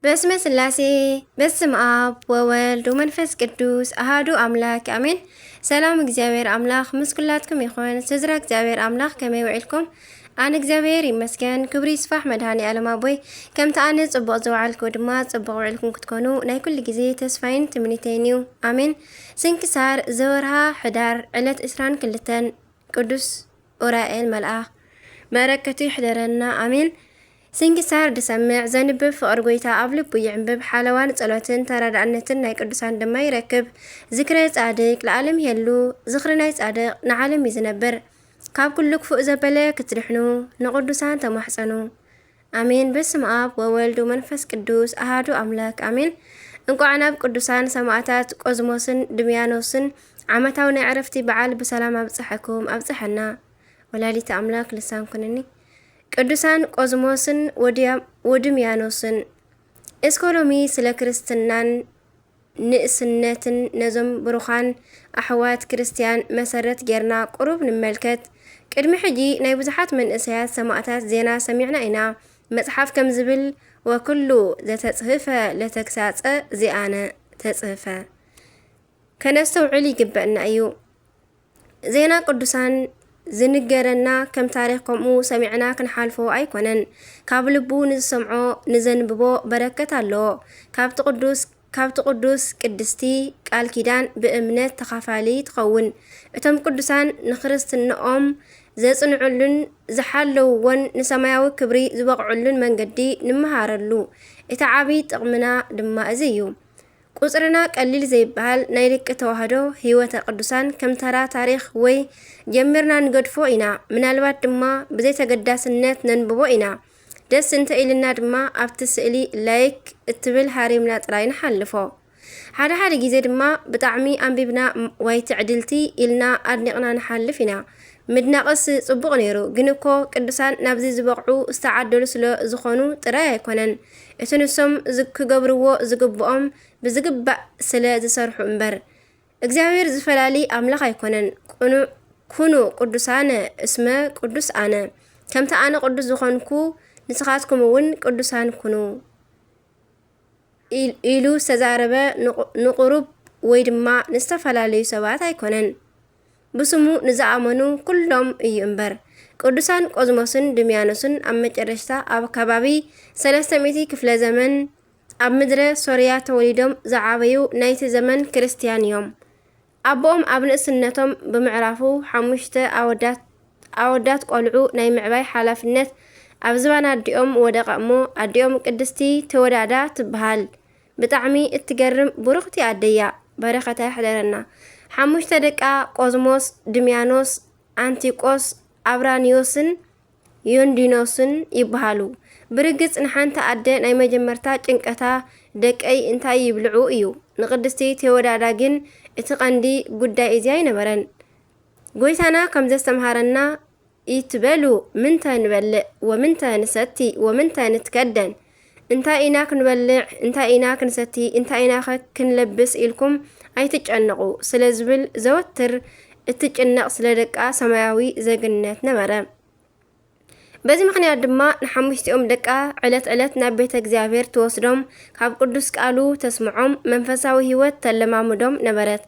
በስመ ስላሴ፣ በስም ኣብ ወወልድ ወመንፈስ ቅዱስ ኣሃዱ ኣምላክ ኣሜን። ሰላም እግዚኣብሔር ኣምላክ ምስ ኩላትኩም ይኹን። ስድራ እግዚኣብሔር ኣምላክ ከመይ ውዒልኩም? ኣነ እግዚኣብሔር ይመስገን፣ ክብሪ ይስፋሕ መድሃኒ ኣለም ኣቦይ። ከምቲ ኣነ ጽቡቕ ዝወዓልኩ ድማ ጽቡቕ ውዒልኩም ክትኮኑ ናይ ኩሉ ግዜ ተስፋይን ትምኒተይን እዩ። ኣሜን። ስንክሳር ዘወርሃ ሕዳር ዕለት ዕስራን ክልተን ቅዱስ ኡራኤል መልኣኽ በረከቱ ይሕደረና። ኣሜን። ስንክሳር ድሰምዕ ዘንብብ ፍቕሪ ጎይታ ኣብ ልቡ ይዕንብብ። ሓለዋን ጸሎትን ተራዳእነትን ናይ ቅዱሳን ድማ ይረክብ። ዝክረ ጻድቅ ለዓለም ይሄሉ። ዝኽሪ ናይ ጻድቅ ንዓለም እዩ ዝነብር። ካብ ኩሉ ክፉእ ዘበለ ክትድሕኑ ንቅዱሳን ተማሕጸኑ። ኣሜን። በስመ ኣብ ወወልድ ወመንፈስ ቅዱስ ኣሃዱ ኣምላክ ኣሜን። እንቋዕ ናብ ቅዱሳን ሰማዕታት ቆዝሞስን ድምያኖስን ዓመታዊ ናይ ዕረፍቲ በዓል ብሰላም ኣብጽሐኩም ኣብጽሐና። ወላዲተ ኣምላክ ልሳን ኩንኒ። ቅዱሳን ቆዝሞስን ወድያ-፣ ወድምያኖስን። እስከ ሎሚ ስለ ክርስትናን ንእስነትን ነዞም ብሩኻን ኣሕዋት ክርስትያን መሰረት ጌርና ቁሩብ ንመልከት። ቅድሚ ሕጂ ናይ ብዙሓት መንእሰያት ሰማእታት ዜና ሰሚዕና ኢና። መጽሓፍ ከም ዝብል፣ "ወኩሉ ዘተጽህፈ ለተግሳጸ ዚኣነ ተጽህፈ" ከነስተውዕል ይግበእና እዩ። ዜና ቅዱሳን ዝንገረና ከም ታሪኽ ከምኡ ሰሚዕና ክንሓልፎ ኣይኮነን። ካብ ልቡ ንዝሰምዖ ንዘንብቦ በረከት ኣለዎ። ካብቲ ቅዱስ፣ ካብቲ ቅዱስ ቅድስቲ ቃል ኪዳን ብእምነት ተኻፋሊ ትኸውን። እቶም ቅዱሳን ንክርስትንኦም ዘጽንዑሉን ዝሓለውዎን ንሰማያዊ ክብሪ ዝበቕዑሉን መንገዲ ንምሃረሉ። እቲ ዓቢ ጥቕምና ድማ እዚ እዩ። ቁጽርና ቀሊል ዘይበሃል ናይ ደቂ ተዋህዶ ህይወተ ቅዱሳን ከም ተራ ታሪኽ ወይ ጀሚርና ንገድፎ ኢና። ምናልባት ድማ ብዘይ ተገዳስነት ነንብቦ ኢና። ደስ እንተ ኢልና ድማ ኣብቲ ስእሊ ላይክ እትብል ሃሪምና ጥራይ ንሓልፎ። ሓደ ሓደ ግዜ ድማ ብጣዕሚ ኣንቢብና፣ "ዋይ ትዕድልቲ" ኢልና ኣድኒቕና ንሓልፍ ኢና። ምድናቕስ ጽቡቕ ነይሩ፣ ግን እኮ ቅዱሳን ናብዚ ዝበቕዑ ዝተዓደሉ ስለ ዝኾኑ ጥራይ ኣይኮነን። እቲ ንሶም ዝ-፣ ክገብርዎ ዝግብኦም ብዝግባእ ስለ ዝሰርሑ እምበር። እግዚኣብሔር ዝፈላሊ ኣምላኽ ኣይኮነን። ቅኑዕ፣ "ኩኑ ቅዱሳነ እስመ ቅዱስ ኣነ"፣ ከምቲ ኣነ ቅዱስ ዝኾንኩ ንስኻትኩም እውን ቅዱሳን ኩኑ ኢል-፣ ኢሉ ዝተዛረበ ንቑ-፣ ንቑሩብ ወይ ድማ ንዝተፈላለዩ ሰባት ኣይኮነን። ብስሙ ንዝኣመኑ ኩሎም እዩ እምበር። ቅዱሳን ቆዝሞስን ድምያኖስን ኣብ መጨረሽታ ኣብ ከባቢ ሰለስተ ሚእቲ ክፍለ ዘመን ኣብ ምድረ ሶርያ ተወሊዶም ዝዓበዩ ናይቲ ዘመን ክርስትያን እዮም። ኣቦኦም ኣብ ንእስነቶም ብምዕራፉ ሓሙሽተ ኣወዳት፣ ኣወዳት ቆልዑ ናይ ምዕባይ ሓላፍነት ኣብ ዝባን ኣዲኦም ወደቐ እሞ ኣዲኦም ቅድስቲ ቴዎዳዳ ትበሃል። ብጣዕሚ እትገርም ብሩኽቲ ኣደያ። በረኸታ ይሕደረና። ሓሙሽተ ደቃ ቆዝሞስ፣ ድምያኖስ፣ ኣንቲቆስ፣ ኣብራኒዮስን ዮንዲኖስን ይበሃሉ። ብርግጽ ንሓንቲ ኣደ ናይ መጀመርታ ጭንቀታ ደቀይ እንታይ ይብልዑ እዩ። ንቅድስቲ ቴዎዳዳ ግን እቲ ቀንዲ ጉዳይ እዚ ኣይነበረን። ጎይታና ከም ዘስተምሃረና፣ "ይትበሉ ምንተ ንበልዕ ወምንተ ንሰቲ ወምንተ ንትከደን?" እንታይ ኢና ክንበልዕ፣ እንታይ ኢና ክንሰቲ፣ እንታይ ኢና ኸ ክንለብስ ኢልኩም ኣይትጨነቑ ስለ ዝብል ዘወትር እትጭነቕ ስለ ደቃ ሰማያዊ ዜግነት ነበረ። በዚ ምኽንያት ድማ ንሓሙሽቲኦም ደቃ ዕለት ዕለት ናብ ቤተ እግዚኣብሔር ትወስዶም፣ ካብ ቅዱስ ቃሉ ተስምዖም፣ መንፈሳዊ ህይወት ተለማምዶም ነበረት።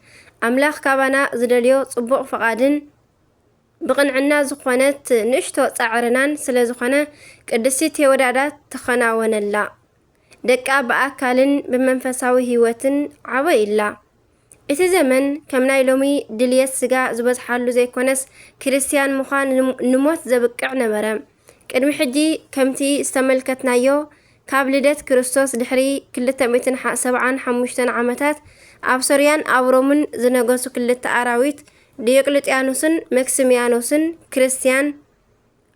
ኣምላኽ ካባና ዝደልዮ ጽቡቕ ፍቓድን ብቕንዕና ዝኾነት ንእሽቶ ጻዕርናን ስለ ዝኾነ ቅድስቲ ቴዎዳዳ ተኸናወነላ። ደቃ ብኣካልን ብመንፈሳዊ ህይወትን ዓበዩላ። እቲ ዘመን ከም ናይ ሎሚ ድልየት ስጋ ዝበዝሓሉ ዘይኮነስ፣ ክርስትያን ምዃን ንም-፣ ንሞት ዘብቅዕ ነበረ። ቅድሚ ሕጂ ከምቲ ዝተመልከትናዮ፣ ካብ ልደት ክርስቶስ ድሕሪ ክልተ ሚእትን ሰብዓን ሓሙሽተን ዓመታት ኣብ ሶርያን ኣብ ሮምን ዝነገሱ ክልተ ኣራዊት፣ ዲዮቅልጥያኖስን መክሲምያኖስን፣ ክርስትያን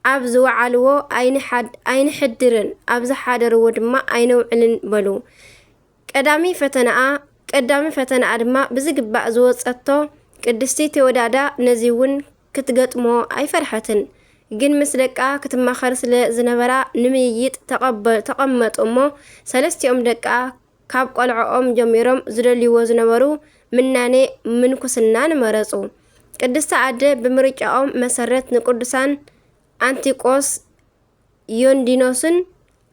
ኣብ ዝወዓልዎ ኣይንሓድ-፣ ኣይንሕድርን፣ ኣብ ዝሓደርዎ ድማ ኣይነውዕልን በሉ። ቀዳሚ ፈተናኣ፣ ቀዳሚ ፈተናኣ ድማ ብዝግባእ ዝወጸቶ ቅድስቲ ቴዎዳዳ ነዚ እውን ክትገጥሞ ኣይፈርሐትን። ግን ምስ ደቃ ክትማኸር ስለ ዝነበራ ንምይይጥ ተቐበ-፣ ተቐመጡ እሞ ሰለስቲኦም ደቃ ካብ ቆልዕኦም ጀሚሮም ዝደልይዎ ዝነበሩ ምናኔ ምንኩስና ንመረጹ። ቅድስቲ ኣደ ብምርጫኦም መሰረት ንቅዱሳን ኣንቲቆስ፣ ዮንዲኖስን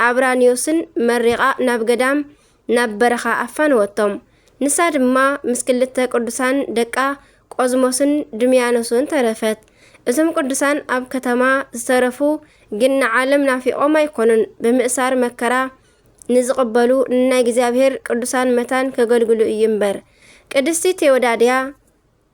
ኣብራንዮስን መሪቓ ናብ ገዳም፣ ናብ በረኻ ኣፋነወቶም። ንሳ ድማ ምስ ክልተ ቅዱሳን ደቃ ቆዝሞስን ድምያኖስን ተረፈት። እዞም ቅዱሳን ኣብ ከተማ ዝተረፉ ግን ንዓለም ናፊቖም ኣይኮኑን፣ ብምእሳር መከራ ንዝቕበሉ ንናይ እግዚኣብሔር ቅዱሳን መታን ከገልግሉ እዩ እምበር። ቅድስቲ ቴዎዳድያ፣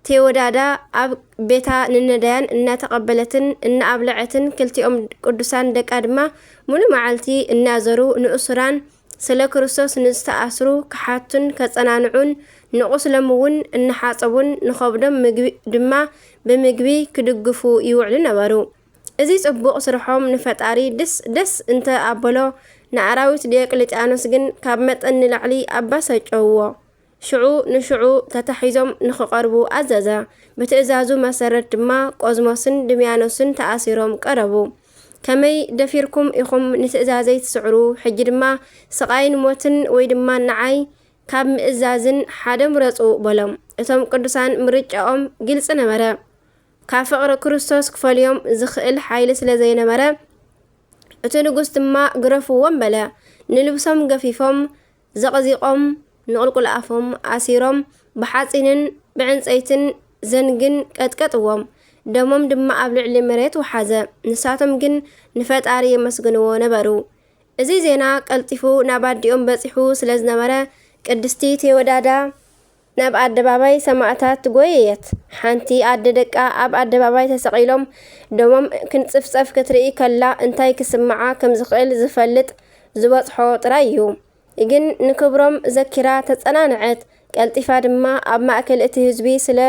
ቴዎዳዳ ኣብ ቤታ ንነዳያን እናተቐበለትን እናኣብለዐትን፣ ክልቲኦም ቅዱሳን ደቃ ድማ ሙሉ መዓልቲ እናዘሩ ንእሱራን ስለ ክርስቶስ ንዝተኣስሩ ክሓቱን ከጸናንዑን፣ ንቑስሎም እውን እናሓጸቡን ንኸብዶም ምግቢ ድማ ብምግቢ ክድግፉ ይውዕሉ ነበሩ። እዚ ጽቡቕ ስርሖም ንፈጣሪ ደስ ደስ እንተ ኣበሎ፣ ንኣራዊት ዲዮቅልጥያኖስ ግን ካብ መጠን ንላዕሊ ኣባሰጨውዎ። ሽዑ ንሽዑ ተታሒዞም ንኽቐርቡ ኣዘዘ። ብትእዛዙ መሰረት ድማ ቆዝሞስን ድምያኖስን ተኣሲሮም ቀረቡ። ከመይ ደፊርኩም ኢኹም ንትእዛዘይ ትስዕሩ? ሕጂ ድማ ስቓይን ሞትን ወይ ድማ ንዓይ ካብ ምእዛዝን ሓደ ምረጹ በሎም። እቶም ቅዱሳን ምርጫኦም ግልጺ ነበረ። ካብ ፍቕሪ ክርስቶስ ክፈልዮም ዝኽእል ሓይሊ ስለ ዘይነበረ፣ እቲ ንጉስ ድማ ግረፍዎም በለ። ንልብሶም ገፊፎም፣ ዘቕዚቖም፣ ንቑልቁል ኣፎም ኣሲሮም፣ ብሓጺንን ብዕንጸይትን ዘንግን ቀጥቀጥዎም። ደሞም ድማ ኣብ ልዕሊ መሬት ወሓዘ። ንሳቶም ግን ንፈጣሪ የመስግንዎ ነበሩ። እዚ ዜና ቀልጢፉ ናብ ኣዲኦም በጺሑ ስለ ዝነበረ፣ ቅድስቲ ቴዎዳዳ ናብ ኣደባባይ ሰማእታት ጎየየት። ሓንቲ ኣደ ደቃ ኣብ ኣደባባይ ተሰቒሎም ደሞም ክንጽፍጸፍ ክትርኢ ከላ፣ እንታይ ክስምዓ ከም ዝኽእል ዝፈልጥ ዝበጽሖ ጥራይ እዩ። ግን ንክብሮም ዘኪራ ተጸናንዐት። ቀልጢፋ ድማ ኣብ ማእከል እቲ ህዝቢ ስለ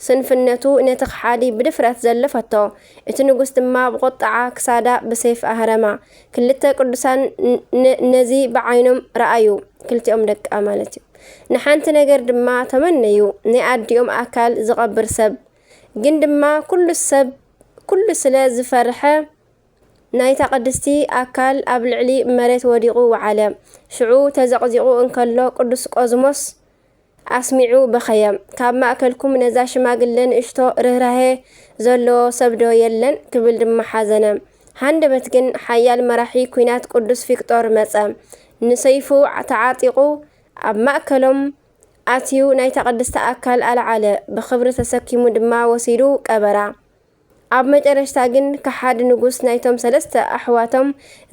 ስንፍነቱ ነቲ ከሓዲ ብድፍረት ዘለፈቶ። እቲ ንጉስ ድማ ብቑጥዓ ክሳዳ ብሴፍ ኣህረማ። ክልተ ቅዱሳን ን-፣ ን-፣ ነዚ ብዓይኖም ረኣዩ። ክልቲኦም ደቃ ማለት እዩ። ንሓንቲ ነገር ድማ ተመነዩ፣ ናይ ኣዲኦም ኣካል ዝቐብር ሰብ። ግን ድማ ኩሉ ሰብ፣ ኩሉ ስለ ዝፈርሐ፣ ናይታ ቅድስቲ ኣካል ኣብ ልዕሊ መሬት ወዲቑ ወዓለ። ሽዑ ተዘቕዚቑ እንከሎ ቅዱስ ቆዝሞስ ኣስሚዑ በኸየ። ካብ ማእከልኩም ነዛ ሽማግለ ንእሽቶ ርህራሄ ዘለዎ ሰብ ዶ የለን? ክብል ድማ ሓዘነ። ሃንደበት ግን ሓያል መራሒ ኲናት ቅዱስ ፊቅጦር መጸ። ንሰይፉ ተዓጢቑ ኣብ ማእከሎም ኣትዩ ናይታ ቅድስቲ ኣካል ኣልዓለ። ብኽብሪ ተሰኪሙ ድማ ወሲዱ ቀበራ። ኣብ መጨረሽታ ግን ከሓዲ ንጉስ ናይቶም ሰለስተ ኣሕዋቶም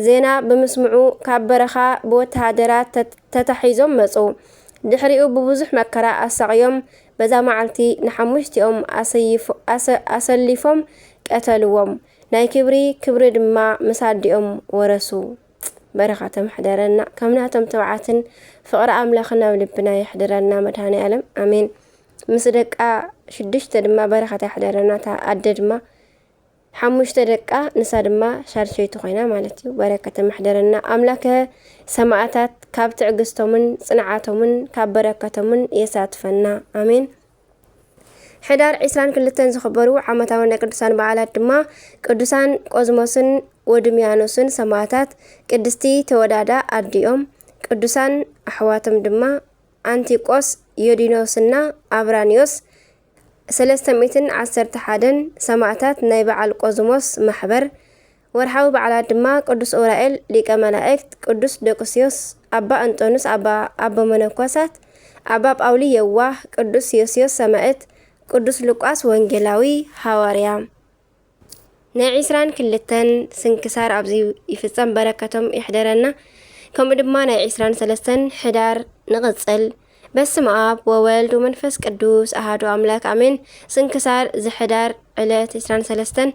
ዜና ብምስምዑ ካብ በረኻ ብወተሃደራት ተት-፣ ተታሒዞም መጹ። ድሕሪኡ ብብዙሕ መከራ ኣሳቕዮም በዛ መዓልቲ ንሓሙሽቲኦም ኣሰይፎ-፣ ኣሰ-፣ ኣሰሊፎም ቀተልዎም። ናይ ክብሪ ክብሪ ድማ ምስ ኣዲኦም ወረሱ። በረኸቶም ሕደረና። ከም ናቶም ትብዓትን ፍቕሪ ኣምላኽን ኣብ ልብና የሕድረና መድሃኔ ኣለም። ኣሜን። ምስ ደቃ ሽዱሽተ ድማ በረኸት የሕደረና። እታ ኣደ ድማ ሓሙሽተ ደቃ፣ ንሳ ድማ ሻድሸይቲ ኮይና ማለት እዩ። በረከተ መሕደረና። ኣምላከ ሰማእታት ካብ ትዕግስቶምን ጽንዓቶምን ካብ በረከቶምን የሳትፈና። ኣሜን። ሕዳር ዕስራን ክልተን ዝኽበሩ ዓመታዊ ናይ ቅዱሳን በዓላት ድማ ቅዱሳን ቆዝሞስን ወድሚያኖስን ሰማእታት፣ ቅድስቲ ተወዳዳ ኣዲኦም፣ ቅዱሳን ኣሕዋቶም ድማ ኣንቲቆስ፣ ዮዲኖስና ኣብራኒዮስ፣ ሰለስተ ሚእትን ዓሰርተ ሓደን ሰማእታት ናይ በዓል ቆዝሞስ ማሕበር። ወርሓዊ በዓላት ድማ ቅዱስ ኡራኤል ሊቀ መላእክት፣ ቅዱስ ዶቅስዮስ፣ ኣባ እንጦንስ፣ ኣባ፣ ኣቦ መነኮሳት፣ ኣባ ጳውሊ የዋህ፣ ቅዱስ ዮስዮስ ሰማእት፣ ቅዱስ ሉቃስ ወንጌላዊ ሃዋርያ። ናይ ዕስራን ክልተን ስንክሳር ኣብዚ ይፍጸም። በረከቶም ይሕደረና። ከምኡ ድማ ናይ ዕስራን ሰለስተን ሕዳር ንቕጽል። በስመ ኣብ ወወልድ ወመንፈስ ቅዱስ ኣሃዱ ኣምላክ ኣሜን። ስንክሳር ዝሕዳር ዕለት ዕስራን ሰለስተን።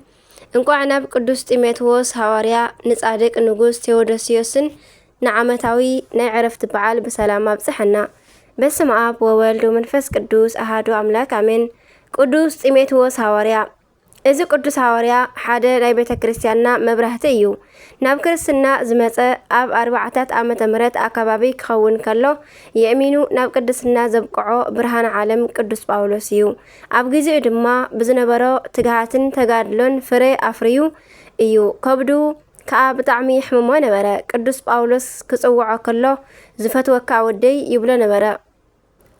እንቋዕ ናብ ቅዱስ ጢሞቴዎስ ሃዋርያ፣ ንጻድቅ ንጉስ ቴዎዶስዮስን ንዓመታዊ ናይ ዕረፍቲ በዓል ብሰላም ኣብጽሐና። በስመ ኣብ ወወልድ ወመንፈስ ቅዱስ ኣሃዱ ኣምላክ ኣሜን። ቅዱስ ጢሞቴዎስ ሃዋርያ። እዚ ቅዱስ ሃዋርያ ሓደ ናይ ቤተ ክርስቲያንና መብራህቲ እዩ። ናብ ክርስትና ዝመጸ ኣብ ኣርባዓታት ዓመተ ምህረት ኣካባቢ ክኸውን ከሎ፣ የእሚኑ ናብ ቅድስና ዘብቅዖ ብርሃን ዓለም ቅዱስ ጳውሎስ እዩ። ኣብ ጊዜኡ ድማ ብዝነበሮ ትግሃትን ተጋድሎን ፍረ ኣፍርዩ እዩ። ከብዱ ከኣ ብጣዕሚ ይሕምሞ ነበረ። ቅዱስ ጳውሎስ ክጽውዖ ከሎ፣ "ዝፈትወካ ወደይ" ይብሎ ነበረ።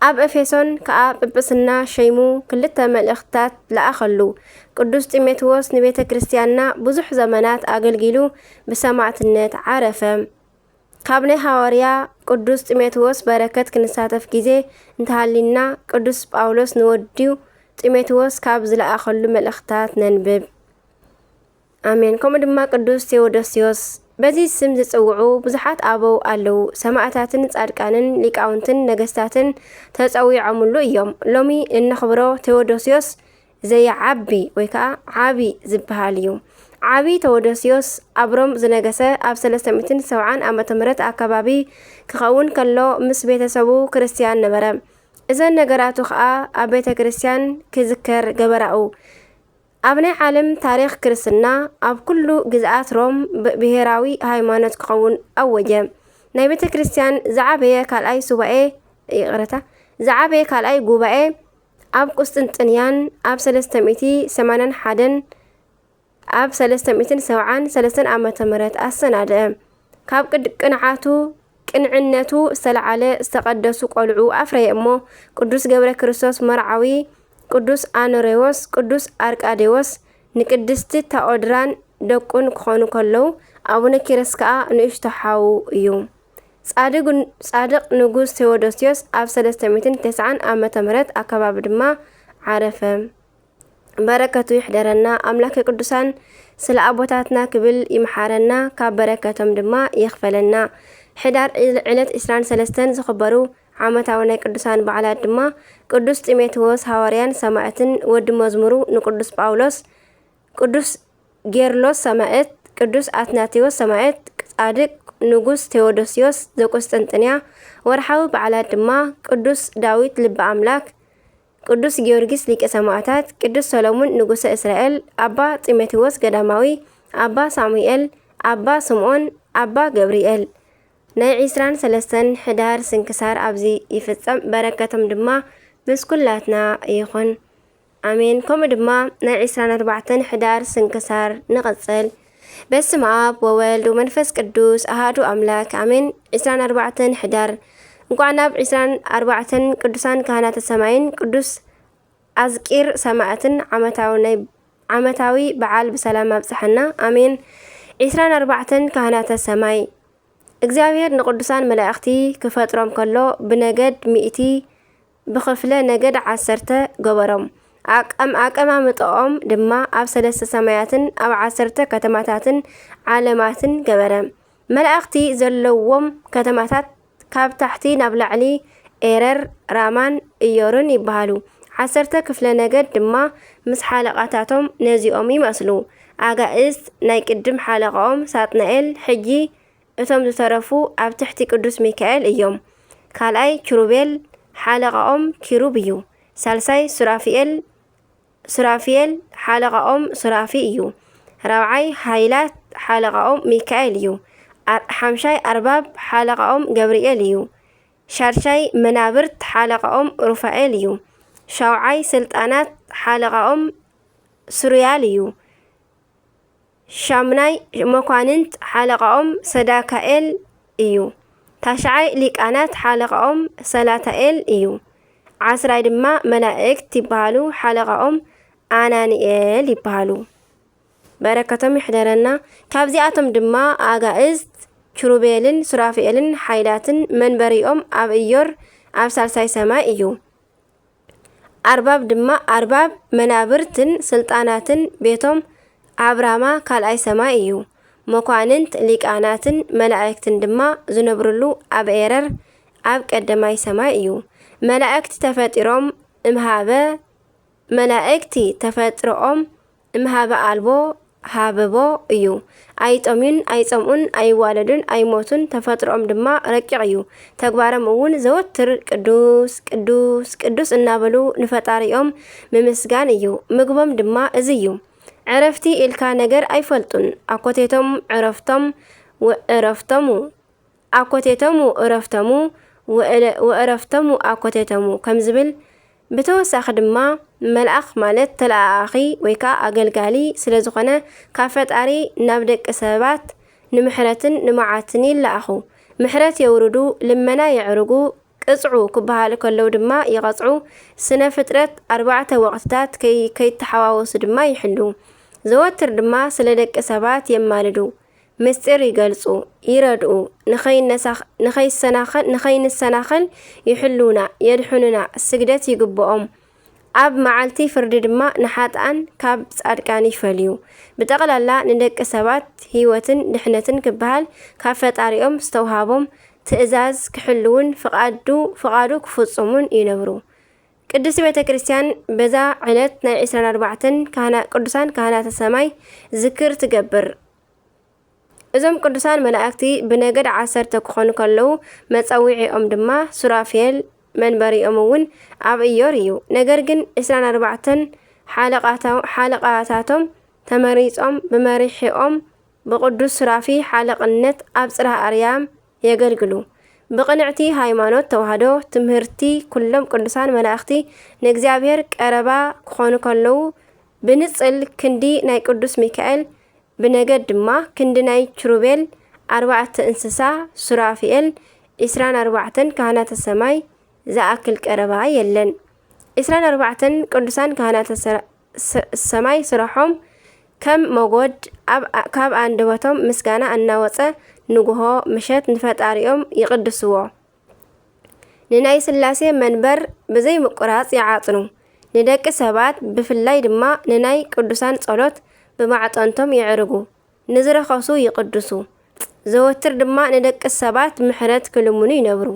ኣብ ኤፌሶን ከኣ ጵጵስና ሸይሙ ክልተ መልእኽትታት ለኣኸሉ። ቅዱስ ጢሞቴዎስ ንቤተ ክርስቲያንና ብዙሕ ዘመናት ኣገልጊሉ ብሰማዕትነት ዓረፈ። ካብ ናይ ሃዋርያ ቅዱስ ጢሞቴዎስ በረከት ክንሳተፍ ግዜ እንተሃሊና፣ ቅዱስ ጳውሎስ ንወድዩ ጢሞቴዎስ ካብ ዝለኣኸሉ መልእኽትታት ነንብብ። ኣሜን። ከምኡ ድማ ቅዱስ ቴዎዶስዮስ። በዚ ስም ዝጽውዑ ብዙሓት ኣበው ኣለዉ። ሰማእታትን ጻድቃንን ሊቃውንትን ነገስታትን ተጸዊዖምሉ እዮም። ሎሚ እነኽብሮ ቴዎዶስዮስ ዘይዓቢ ወይ ከዓ ዓቢ ዝበሃል እዩ። ዓቢ ቴዎዶስዮስ ኣብ ሮም ዝነገሰ ኣብ ሰለስተ ሚእትን ሰብዓን ዓመተ ምህረት ኣከባቢ ክኸውን ከሎ ምስ ቤተሰቡ ክርስትያን ነበረ። እዘን ነገራቱ ከዓ ኣብ ቤተ ክርስትያን ክዝከር ገበራኡ። ኣብ ናይ ዓለም ታሪኽ ክርስትና ኣብ ኩሉ ግዝኣት ሮም ብ-፣ ብሄራዊ ሃይማኖት ክኸውን ኣወጀ። ናይ ቤተ ክርስትያን ዝዓበየ ካልኣይ ሱባኤ፣ ይቕረታ፣ ዝዓበየ ካልኣይ ጉባኤ ኣብ ቁስጥንጥንያን ኣብ ሰለስተ ሚእቲ ሰማንያን ሓደን ኣብ ሰለስተ ሚእትን ሰብዓን ሰለስተን ዓመተ ምህረት ኣሰናድአ። ካብ ቅድ-፣ ቅንዓቱ፣ ቅንዕነቱ ዝተለዓለ ዝተቐደሱ ቆልዑ ኣፍረየ እሞ፣ ቅዱስ ገብረ ክርስቶስ መርዓዊ፣ ቅዱስ ኣኖሬዎስ፣ ቅዱስ ኣርቃዴዎስ፣ ንቅድስቲ ታኦድራን ደቁን ክኾኑ ከለዉ፣ ኣቡነ ኪሮስ ከኣ ንእሽቶ ሓዉ እዩ። ጻድግ-፣ ጻድቕ ንጉስ ቴዎዶስዮስ ኣብ ሰለስተ ሚእትን ተስዓን ዓመተ ምህረት ኣከባቢ ድማ ዓረፈ። በረከቱ ይሕደረና። ኣምላከ ቅዱሳን ስለ ኣቦታትና ክብል ይምሓረና፣ ካብ በረከቶም ድማ ይኽፈለና። ሕዳር ዕል-፣ ዕለት ዕስራን ሰለስተን ዝኽበሩ ዓመታዊ ናይ ቅዱሳን በዓላት ድማ ቅዱስ ጢሞቴዎስ ሃዋርያን ሰማዕትን ወዲ መዝሙሩ ንቅዱስ ጳውሎስ፣ ቅዱስ ጌርሎስ ሰማዕት፣ ቅዱስ ኣትናቴዎስ ሰማዕት፣ ጻድቅ ንጉስ ቴዎዶስዮስ ዘቁስጥንጥንያ። ወርሓዊ በዓላት ድማ ቅዱስ ዳዊት ልበ ኣምላክ፣ ቅዱስ ጊዮርጊስ ሊቀ ሰማዕታት፣ ቅዱስ ሰሎሙን ንጉሰ እስራኤል፣ ኣባ ጢሞቴዎስ ገዳማዊ፣ ኣባ ሳሙኤል፣ ኣባ ስምዖን፣ ኣባ ገብርኤል። ናይ ዕስራን ሰለስተን ሕዳር ስንክሳር ኣብዚ ይፍጸም። በረከቶም ድማ ምስ ኩላትና ይኹን። ኣሜን። ከምኡ ድማ ናይ ዕስራን ኣርባዕተን ሕዳር ስንክሳር ንቐጽል። በስመ ኣብ ወወልድ ወመንፈስ ቅዱስ ኣሃዱ ኣምላክ ኣሜን። ዕስራን ኣርባዕተን ሕዳር። እንቋዕ ናብ ዕስራን ኣርባዕተን ቅዱሳን ካህናተ ሰማይን ቅዱስ ኣዝቂር ሰማዕትን ዓመታዊ ናይ፣ ዓመታዊ በዓል ብሰላም ኣብጽሐና። ኣሜን። ዕስራን ኣርባዕተን ካህናተ ሰማይ። እግዚኣብሔር ንቅዱሳን መላእኽቲ ክፈጥሮም ከሎ ብነገድ ሚእቲ፣ ብኽፍለ ነገድ ዓሰርተ ገበሮም። ኣቀም-፣ ኣቀማምጥኦም ድማ ኣብ ሰለስተ ሰማያትን ኣብ ዓሰርተ ከተማታትን ዓለማትን ገበረ። መላእኽቲ ዘለዎም ከተማታት ካብ ታሕቲ ናብ ላዕሊ ኤረር፣ ራማን እዮርን ይበሃሉ። ዓሰርተ ክፍለ ነገድ ድማ ምስ ሓለቓታቶም ነዚኦም ይመስሉ። ኣጋእዝት፣ ናይ ቅድም ሓለቓኦም ሳጥናኤል፣ ሕጂ እቶም ዝተረፉ ኣብ ትሕቲ ቅዱስ ሚካኤል እዮም። ካልኣይ ኪሩቤል፣ ሓለቓኦም ኪሩብ እዩ። ሳልሳይ ሱራፊኤል፣ ሱራፊኤል ሓለቓኦም ሱራፊ እዩ። ራብዓይ ሃይላት ሓለቓኦም ሚካኤል እዩ። ኣር-፣ ሓምሻይ ኣርባብ ሓለቓኦም ገብርኤል እዩ። ሻድሻይ መናብርት ሓለቓኦም ሩፋኤል እዩ። ሻውዓይ ስልጣናት ሓለቓኦም ሱርያል እዩ። ሻምናይ መኳንንት ሓለቓኦም ሰዳካኤል እዩ። ታሽዓይ ሊቃናት ሓለቓኦም ሰላታኤል እዩ። ዓስራይ ድማ መላእክት ይበሃሉ፣ ሓለቓኦም ኣናንኤል ይበሃሉ። በረከቶም ይሕደረና። ካብዚኣቶም ድማ ኣጋእዝት፣ ኪሩቤልን ሱራፌልን ሓይላትን መንበሪኦም ኣብ እዮር ኣብ ሳልሳይ ሰማይ እዩ። ኣርባብ ድማ፣ ኣርባብ መናብርትን ስልጣናትን ቤቶም ኣብ ራማ ካልኣይ ሰማይ እዩ። መኳንንት፣ ሊቃናትን መላእክትን ድማ ዝነብርሉ ኣብ ኤረር ኣብ ቀደማይ ሰማይ እዩ። መላእክቲ ተፈጢሮም እምሃበ፣ መላእክቲ ተፈጥሮኦም እምሃበ ኣልቦ ሃበቦ እዩ። ኣይጠምዩን፣ ኣይጸምኡን፣ ኣይዋለዱን፣ ኣይሞቱን። ተፈጥሮኦም ድማ ረቂቕ እዩ። ተግባሮም እውን ዘወትር ቅዱስ፣ ቅዱስ፣ ቅዱስ እናበሉ ንፈጣሪኦም ምምስጋን እዩ። ምግቦም ድማ እዚ እዩ። ዕረፍቲ ኢልካ ነገር ኣይፈልጡን። ኣኮቴቶም ዕረፍቶም ወዕረፍቶሙ፣ ኣኮቴቶሙ ዕረፍቶሙ ወእለ-፣ ወዕረፍቶሙ ኣኮቴቶሙ ከም ዝብል፣ ብተወሳኺ ድማ መልኣኽ ማለት ተለኣኣኺ ወይ ከዓ ኣገልጋሊ ስለ ዝኾነ፣ ካብ ፈጣሪ ናብ ደቂ ሰባት ንምሕረትን ንመዓትን ይለኣኹ። ምሕረት የውርዱ፣ ልመና የዕርጉ፣ ቅጽዑ ክበሃሉ ከለዉ ድማ ይቐጽዑ። ስነ ፍጥረት ኣርባዕተ ወቕትታት ከይ-፣ ከይተሓዋወሱ ድማ ይሕልዉ። ዘወትር ድማ ስለ ደቂ ሰባት የማልዱ። ምስጢር ይገልጹ፣ ይረድኡ፣ ንኸይነሳኽ-፣ ንኸይሰናኸል፣ ንኸይንሰናኸል ይሕልዉና፣ የድሕኑና፣ ስግደት ይግብኦም። ኣብ መዓልቲ ፍርዲ ድማ ንሓጥኣን ካብ ጻድቃን ይፈልዩ። ብጠቕላላ ንደቂ ሰባት ህይወትን ድሕነትን ክበሃል ካብ ፈጣሪኦም ዝተውሃቦም ትእዛዝ ክሕልዉን ፍቓዱ፣ ፍቓዱ ክፍጽሙን ይነብሩ። ቅድስቲ ቤተ ክርስቲያን በዛ ዕለት ናይ ዕስራን ኣርባዕተን ካህና-፣ ቅዱሳን ካህናተ ሰማይ ዝክር ትገብር። እዞም ቅዱሳን መላእክቲ ብነገድ ዓሰርተ ክኾኑ ከለዉ፣ መጸውዒኦም ድማ ሱራፌል መንበሪኦም እውን ኣብ እዮር እዩ። ነገር ግን ዕስራን ኣርባዕተን ሓለቓታ-፣ ሓለቓታቶም ተመሪጾም ብመሪሕኦም ብቅዱስ ሱራፊ ሓለቕነት ኣብ ጽርሐ ኣርያም የገልግሉ። ብቅንዕቲ ሃይማኖት ተዋህዶ ትምህርቲ ኩሎም ቅዱሳን መላእክቲ ንእግዚኣብሔር ቀረባ ክኾኑ ከለዉ፣ ብንጽል ክንዲ ናይ ቅዱስ ሚካኤል፣ ብነገድ ድማ ክንዲ ናይ ኪሩቤል፣ ኣርባዕተ እንስሳ ሱራፊኤል፣ ዕስራን ኣርባዕተን ካህናተ ሰማይ ዝኣክል ቀረባ የለን። ዕስራን ኣርባዕተን ቅዱሳን ካህናተ ሰ-፣ ሰ-፣ ሰማይ ስራሖም ከም መጎድ ኣብ፣ ካብ ኣንደበቶም ምስጋና እናወጸ ንጉሆ ምሸት ንፈጣሪኦም ይቕድስዎ። ንናይ ስላሴ መንበር ብዘይ ምቁራጽ ይዓጽኑ። ንደቂ ሰባት ብፍላይ ድማ ንናይ ቅዱሳን ጸሎት ብማዕጠንቶም የዕርጉ። ንዝረኸሱ ይቕድሱ። ዘወትር ድማ ንደቂ ሰባት ምሕረት ክልምኑ ይነብሩ።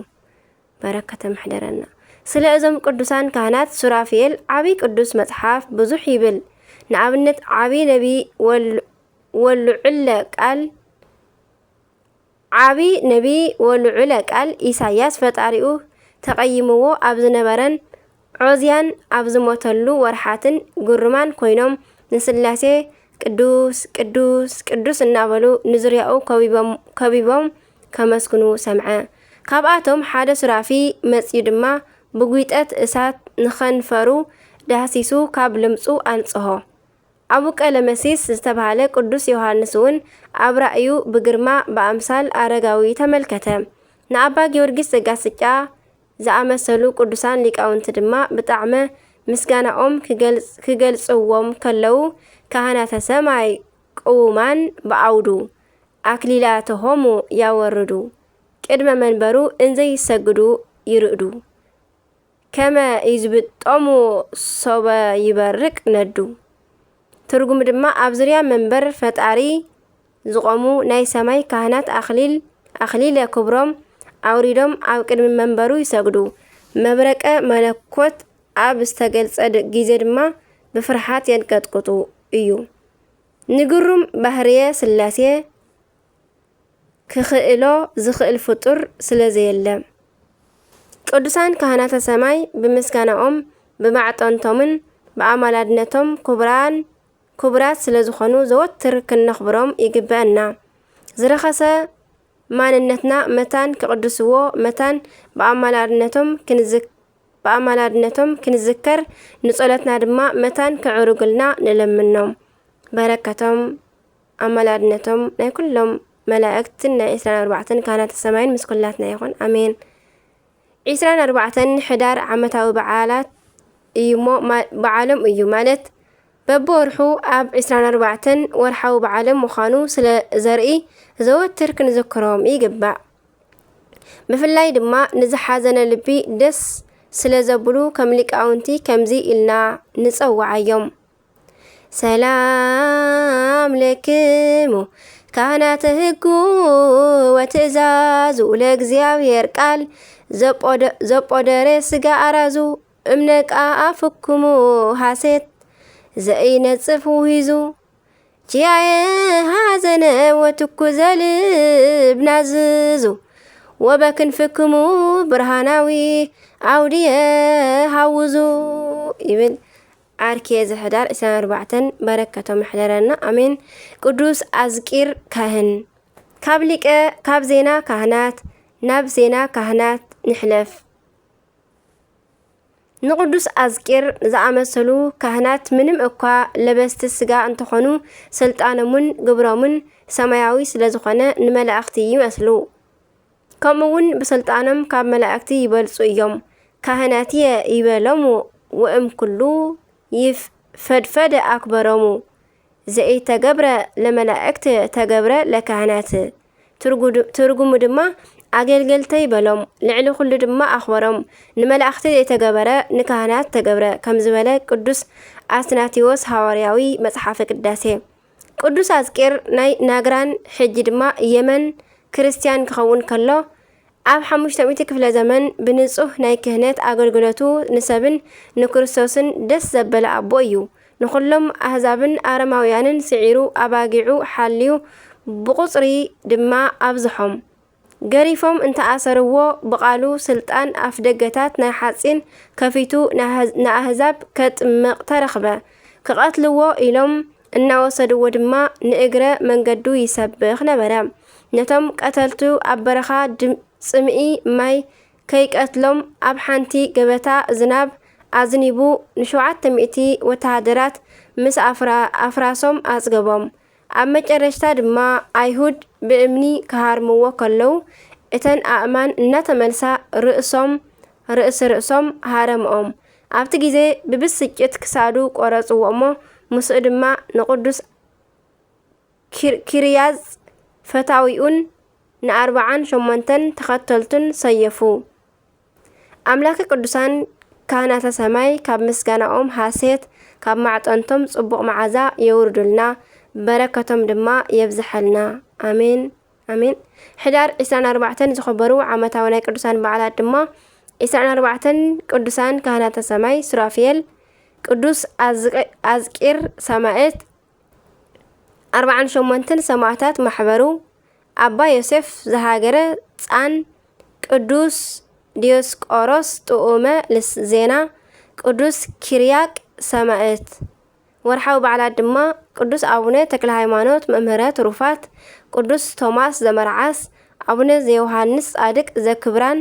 በረከተ ምሕደረና። ስለ እዞም ቅዱሳን ካህናት ሱራፊኤል ዓብይ ቅዱስ መጽሓፍ ብዙሕ ይብል። ንኣብነት ዓብይ ነቢ ወል-፣ ወልዑለ ቃል፣ ዓብይ ነቢ ወልዑለ ቃል ኢሳያስ ፈጣሪኡ ተቐይምዎ ኣብ ዝነበረን ዖዝያን ኣብ ዝሞተሉ ወርሓትን ግሩማን ኮይኖም ንስላሴ ቅዱስ፣ ቅዱስ፣ ቅዱስ እናበሉ ንዙርያኡ ከቢቦም፣ ከቢቦም ከመስግኑ ሰምዐ። ካብኣቶም ሓደ ሱራፊ መጺኡ ድማ ብጒጠት እሳት ንኸንፈሩ ዳህሲሱ ካብ ልምጹ ኣንጽሆ። ኣቡ ቀለመሲስ ዝተባህለ ቅዱስ ዮሃንስ እውን ኣብ ራእዩ ብግርማ ብኣምሳል ኣረጋዊ ተመልከተ። ንኣባ ጊዮርጊስ ዘጋስጫ ዝኣመሰሉ ቅዱሳን ሊቃውንቲ ድማ ብጣዕመ ምስጋናኦም ክገልጽ-፣ ክገልጽዎም ከለዉ፣ ካህናተ ሰማይ ቅዉማን ብዓውዱ ኣክሊላተሆሙ ያወርዱ፣ ቅድመ መንበሩ እንዘይሰግዱ ይርእዱ። ከመ ኢዝብጦሙ ሶበ ይበርቅ ነዱ። ትርጉሙ ድማ ኣብ ዙርያ መንበር ፈጣሪ ዝቖሙ ናይ ሰማይ ካህናት ኣኽሊል፣ ኣኽሊለ ክብሮም ኣውሪዶም ኣብ ቅድሚ መንበሩ ይሰግዱ። መብረቀ መለኮት ኣብ ዝተገልጸ ድ-፣ ግዜ ድማ ብፍርሃት የንቀጥቅጡ እዩ። ንግሩም ባህርየ ስላሴ ክኽእሎ ዝኽእል ፍጡር ስለ ዘየለ። ቅዱሳን ካህናተ ሰማይ ብምስጋናኦም፣ ብማዕጠንቶምን ብኣማላድነቶም ክቡራን፣ ክቡራት ስለ ዝኾኑ ዘወትር ክነኽብሮም ይግበአና። ዝረኸሰ ማንነትና መታን ክቕድስዎ፣ መታን ብኣማላድነቶም ክንዝክ-፣ ብኣማላድነቶም ክንዝከር፣ ንጸሎትና ድማ መታን ከዕርጉልና ንለምኖም። በረከቶም ኣማላድነቶም ናይ ኩሎም መላእክትን ናይ ዕስራን ኣርባዕተን ካህናተ ሰማይን ምስ ኩላትና ይኹን። ኣሜን። ዕስራን ኣርባዕተን ሕዳር ዓመታዊ በዓላት እዩ እሞ፣ ማ-፣ በዓሎም እዩ ማለት፣ በብወርሑ ኣብ ዕስራን ኣርባዕተን ወርሓዊ በዓሎም ምዃኑ ስለ ዘርኢ፣ ዘወትር ክንዝክሮም ይግባእ። ብፍላይ ድማ ንዝሓዘነ ልቢ ደስ ስለ ዘብሉ፣ ከም ሊቃውንቲ ከምዚ ኢልና ንጸውዓዮም። ሰላም ለክሙ ካህናተ ህጉ ወትእዛዙ ለእግዚኣብሔር ቃል ዘጶደ-፣ ዘጶደረ ስጋ ኣራዙ እምነቃ ኣፍክሙ ሃሴት ዘኢነጽፍ ውሂዙ ቺያየ ሃዘነ ወትኩዘ ልብ ናዝዙ ወበክንፍክሙ ብርሃናዊ ኣውድየ ሃውዙ ይብል። ዓርኬ ዘሕዳር ዕስራን ኣርባዕተን በረከቶም ይሕደረና፣ ኣሜን። ቅዱስ ኣዝቂር ካህን። ካብ ሊቀ፣ ካብ ዜና ካህናት ናብ ዜና ካህናት ንሕለፍ። ንቅዱስ ኣዝቂር ዝኣመሰሉ ካህናት ምንም እኳ ለበስቲ ስጋ እንተኾኑ፣ ስልጣኖምን ግብሮምን ሰማያዊ ስለ ዝኾነ ንመላእኽቲ ይመስሉ። ከምኡ እውን ብስልጣኖም ካብ መላእክቲ ይበልጹ እዮም። ካህናትየ ይበሎሙ ወእም ኩሉ ይፍ-፣ ፈድፈደ ኣክበሮሙ። ዘይተገብረ ለመላእክት ተገብረ ለካህናት። ትርጉዱ-፣ ትርጉሙ ድማ ኣገልገልተይ በሎም፣ ልዕሊ ኩሉ ድማ ኣኽበሮም። ንመላእኽቲ ዘይተገበረ ንካህናት ተገብረ ከም ዝበለ ቅዱስ ኣትናቴዎስ ሃዋርያዊ መጽሓፈ ቅዳሴ። ቅዱስ ኣዝቂር ናይ ናግራን ሕጂ ድማ የመን ክርስትያን ክኸውን ከሎ፣ ኣብ ሓሙሽተ ሚእቲ ክፍለ ዘመን ብንጹህ ናይ ክህነት ኣገልግሎቱ ንሰብን ንክርስቶስን ደስ ዘበለ ኣቦ እዩ። ንኹሎም ኣህዛብን ኣረማውያንን ስዒሩ ኣባጊዑ ሓልዩ ብቑጽሪ ድማ ኣብዝሖም። ገሪፎም እንተኣሰርዎ ብቓሉ ስልጣን ኣፍደገታት ናይ ሓጺን ከፊቱ ንኣህ-፣ ንኣህዛብ ከጥምቕ ተረኽበ። ክቐትልዎ ኢሎም እናወሰድዎ ድማ ንእግረ መንገዱ ይሰብኽ ነበረ። ነቶም ቀተልቱ ኣብ በረኻ ድም-፣ ጽምኢ ማይ ከይቀትሎም ኣብ ሓንቲ ገበታ ዝናብ ኣዝኒቡ ንሸውዓተ ሚእቲ ወተሃደራት ምስ ኣፍራ-፣ ኣፍራሶም ኣጽገቦም። ኣብ መጨረሽታ ድማ ኣይሁድ ብእምኒ ክሃርምዎ ከለዉ እተን ኣእማን እናተመልሳ ርእሶም፣ ርእሲ ርእሶም ሃረምኦም። ኣብቲ ግዜ ብብስጭት ክሳዱ ቆረጽዎ እሞ ምስኡ ድማ ንቅዱስ ኪር-፣ ኪርያዝ ፈታዊኡን ንኣርብዓን ሸሞንተን ተኸተልቱን ሰየፉ። ኣምላከ ቅዱሳን ካህናተ ሰማይ ካብ ምስጋናኦም ሃሴት፣ ካብ ማዕጠንቶም ጽቡቕ መዓዛ የውርዱልና፣ በረከቶም ድማ የብዝሐልና። ኣሜን፣ ኣሜን። ሕዳር ዕስራን ኣርባዕተን ዝኸበሩ ዓመታዊ ናይ ቅዱሳን በዓላት ድማ ዕስራን ኣርባዕተን ቅዱሳን ካህናተ ሰማይ ሱራፊኤል፣ ቅዱስ ኣዝቀ-፣ ኣዝቂር ሰማዕት፣ ኣርባዓን ሸሞንተን ሰማዕታት ማሕበሩ፣ ኣባ ዮሴፍ ዘሃገረ ጻን፣ ቅዱስ ዲዮስቆሮስ ጥዑመ ልስ-፣ ዜና፣ ቅዱስ ኪርያቅ ሰማዕት። ወርሓዊ በዓላት ድማ ቅዱስ ኣቡነ ተክለ ሃይማኖት መምህረ ትሩፋት፣ ቅዱስ ቶማስ ዘመርዓስ፣ ኣቡነ ዘዮሃንስ ጻድቅ ዘክብራን፣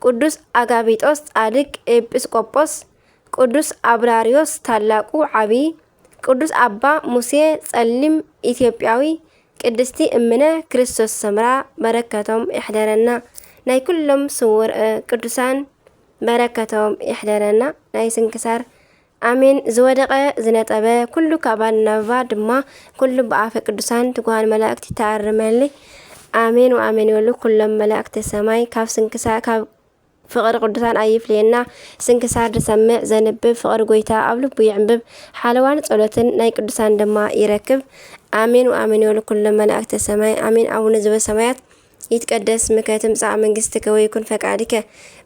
ቅዱስ ኣጋቢጦስ ጻድቅ ኤጲስቆጶስ፣ ቅዱስ ኣብራርዮስ ታላቁ ዓቢ፣ ቅዱስ ኣባ ሙሴ ጸሊም ኢትዮጵያዊ፣ ቅድስቲ እምነ ክርስቶስ ሰምራ በረከቶም ይሕደረና። ናይ ኩሎም ስውር፣ እ፣ ቅዱሳን በረከቶም ይሕደረና። ናይ ስንክሳር ኣሜን። ዝወደቐ ዝነጠበ ኩሉ ካብ ኣናብባ ድማ ኩሉ ብኣፈ ቅዱሳን ትጉሃን መላእክት ይተኣርመልይ። ኣሜን ወኣሜን ይበሉ ኩሎም መላእክተ ሰማይ። ካብ ስንክሳ-፣ ካብ ፍቕሪ ቅዱሳን ኣይፍለየና። ስንክሳር ዝሰምዕ ዘንብብ ፍቕሪ ጎይታ ኣብ ልቡ ይዕንብብ። ሓለዋን ጸሎትን ናይ ቅዱሳን ድማ ይረክብ። ኣሜን ወኣሜን ይበሉ ኩሎም መላእክተ ሰማይ። ኣሜን። ኣቡነ ዘበሰማያት ይትቀደስ ስምከ ትምጻእ መንግስትከ ወይኩን ፈቃድከ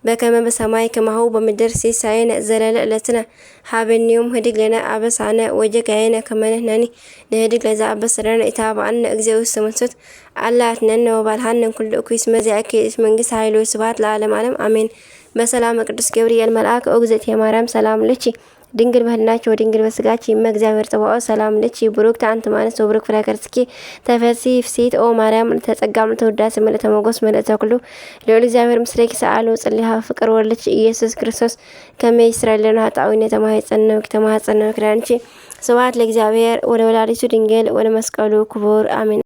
በከመ በሰማይ ከማሁ በምድር። ሲሳየነ ዘለለ ዕለትነ ሃበኒ ዮም ህድግ ለነ አበሳነ ወጌጋየነ ከመ ንሕነኒ ንህድግ ለዘአበሰ ለነ ኢታብአነ እግዚኦ ውስተ መንሱት አላ አድሕነነ ወባልሐነ እምኩሉ እኩይ እስመ ዚአከ ይእቲ መንግስት ኃይል ወስብሐት ለዓለመ ዓለም አሜን። በሰላመ ቅዱስ ገብርኤል መልአክ ኦ እግዝእትየ ማርያም ሰላም ለኪ ድንግል በህልናኪ ወድንግል በስጋኪ እመ እግዚአብሔር ጸባኦት ሰላም ለኪ ብሩክት አንቲ እም አንስት ወብሩክ ፍሬ ከርስኪ ተፈሲ ፍሲት ኦ ማርያም ምልዕተ ጸጋ ምልዕተ ውዳሴ ምልዕተ ሞገስ ምልዕተ ኩሉ ልዑል እግዚአብሔር ምስሌኪ ሰአሉ ጽሊሃ ፍቅር ወልድኪ ኢየሱስ ክርስቶስ ከመ ይስረይ ለነ ኃጣውኢነ ተማሂጸነ ተማሐጸነ ምክዳንኪ። ስብሐት ለእግዚአብሔር ወለወላዲቱ ድንግል ወለመስቀሉ ክቡር አሜን።